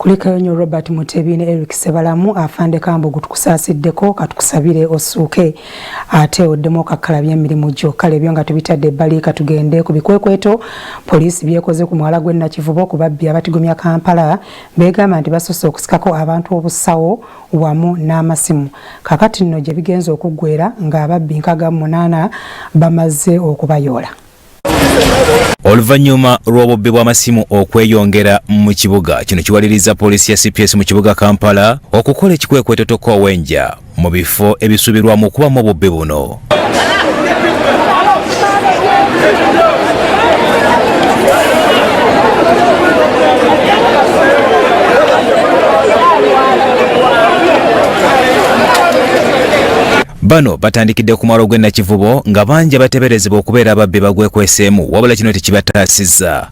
Kulikayo nnyo Robert Mutebi ne Eric Sebalamu. Afande Kambugu, tukusaasiddeko, katukusabire osuuke ate oddemu okakkalabya emirimu gyo. Kale ebyo nga tubitadde ebbali, katugende ku bikwekweto poliisi byekoze ku mwala gw'e Nakivubo ku babbi abatigomya Kampala. Beegamba nti basusse okusikako abantu obusawo wamu n'amasimu. Kakati nno gye bigenza okuggwera ng'ababbi 68 bamaze okubayoola. Oluvannyuma lw'obubbi bw'amasimu okweyongera mu kibuga kino, kiwaliriza poliisi ya CPS mu kibuga Kampala okukola ekikwekweto tokkowenja mu bifo ebisuubirwamu okubamu obubbi buno. Bano batandikidde ku mwalo gw'e Nakivubo nga bangi abateeberezebwa okubeera ababbi bagwekweseemu, wabula kino tekibataasizza.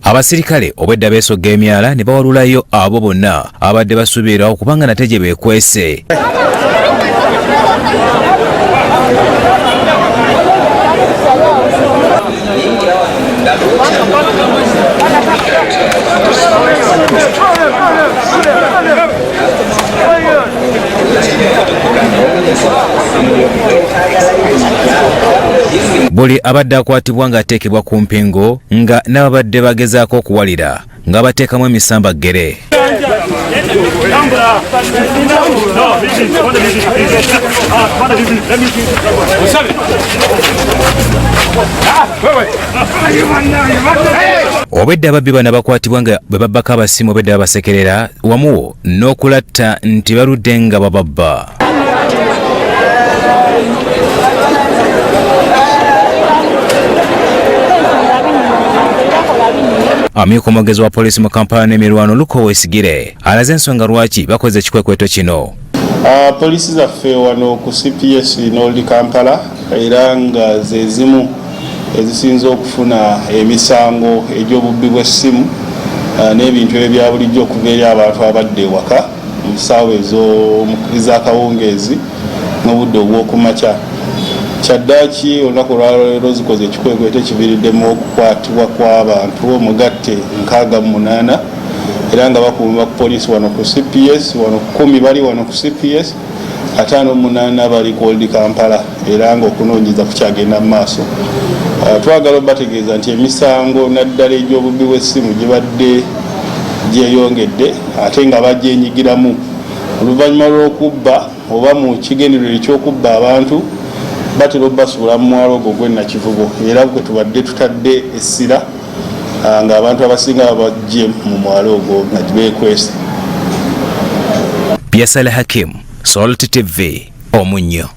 Abasirikale obwedda beesogga emyala ne bawalulayo abo bonna abadde basuubira okubanga nate gye beekwese. Buli abadde akwatibwa ng'ateekebwa ku mpingu, nga n'ababadde bagezaako okuwalira nga bateekamu emisamba ggere. Obwedda ababbi bano abakwatibwa nga bwe babbako abasimu obwedda babasekerera wamu n'okulatta nti baludde nga bababba. Amyuka omwogezi wa poliisi mu Kampala n'emirwano, Luko Wesigire, alaze ensonga lwaki bakoze ekikwekweto kino. Poliisi zaffe wano ku CPS n'Old Kampala era nga ze zimu ezisinze okufuna emisango egy'obubbi bw'essimu n'ebintu ebya bulijjo okuva eri abantu abadde ewaka mu ssaawa ez'akawungeezi n'obudde obw'okumakya. Kyaddaaki olunaku olwaleero zikoze ekikwekweto ekiviiriddemu okukwatibwa kw'abantu omugatte 68 era nga bakuumibwa ku poliisi wano ku CPS. Wano 10 bali wano ku CPS, 58 bali ku Old Kampala era nga okunoonyereza kukyagenda mu maaso. Twagala obategeeza nti emisango naddala egy'obubbi bw'essimu gibadde gyeyongedde ate nga bagyenyigiramu oluvannyuma lw'okubba oba mu kigendererwa eky'okubba abantu batera obasuula mu mwalo ogwo gw'e Nakivubo era gwe tubadde tutadde essira ng'abantu abasinga babajje mu mwalo ogwo nga beekwese. Byasala Hakim, Salt TV, Omunnyo.